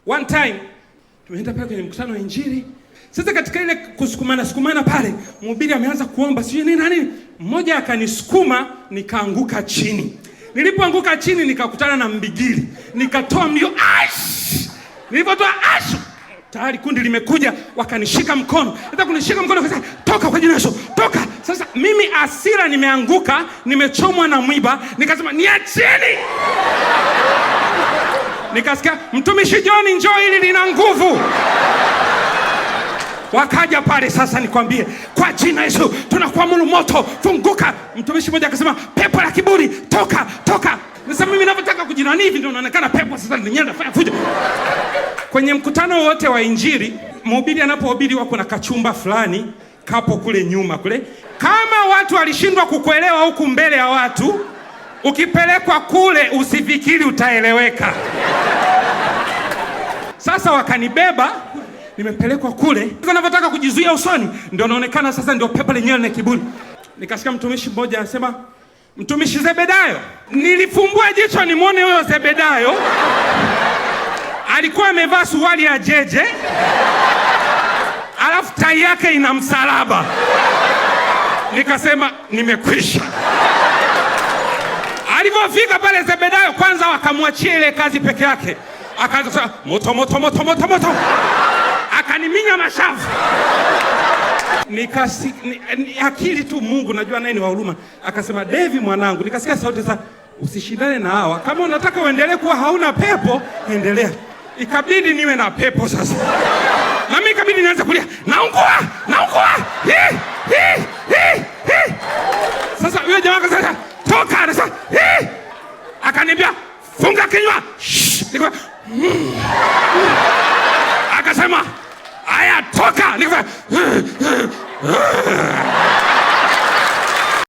One time tumeenda pale kwenye mkutano wa Injili. Sasa katika ile kusukumana sukumana pale, mhubiri ameanza kuomba sijui nini na nini, mmoja akanisukuma nikaanguka chini. Nilipoanguka chini nikakutana na mbigili, nikatoa mlio ash. Nilipotoa ash, tayari kundi limekuja, wakanishika mkono. Hata kunishika mkono wakasema, toka kwa jina la Yesu, toka. Sasa mimi asira, nimeanguka, nimechomwa na mwiba, nikasema niacheni. Nikasikia mtumishi John, njoo, hili lina nguvu. Wakaja pale sasa, nikwambie kwa jina Yesu tunakuamuru moto funguka. Mtumishi mmoja akasema pepo la kiburi toka, toka. Sasa mimi ninavyotaka kujinani hivi ndio naonekana pepo sasa linyenda fanya fujo. Kwenye mkutano wote wa Injili, mhubiri anapohubiri wako na kachumba fulani kapo kule nyuma kule. Kama watu walishindwa kukuelewa huku mbele ya watu, ukipelekwa kule usifikiri utaeleweka. Sasa wakanibeba nimepelekwa kule. Sasa ninavyotaka kujizuia usoni ndio naonekana sasa ndio pepo lenyewe na kiburi. Nikasikia mtumishi mmoja anasema, mtumishi Zebedayo. Nilifumbua jicho nimwone huyo Zebedayo. Alikuwa amevaa suruali ya jeje, alafu tai yake ina msalaba. Nikasema nimekwisha. Alipofika pale Zebedayo, kwanza wakamwachia ile kazi peke yake, akaanza kusema moto moto moto moto moto, akaniminya mashavu. Akili tu Mungu najua naye ni wa huruma. Akasema Devi mwanangu, nikasikia sauti sasa, usishindane na hawa, kama unataka uendelee kuwa hauna pepo endelea. Ikabidi niwe na pepo sasa, na mimi ikabidi nianze kulia, naungua naungua, hi hi hi hi. Sasa yule jamaa akasema toka, anasema hi, akaniambia funga kinywa. Nika akasema haya toka, nikasema.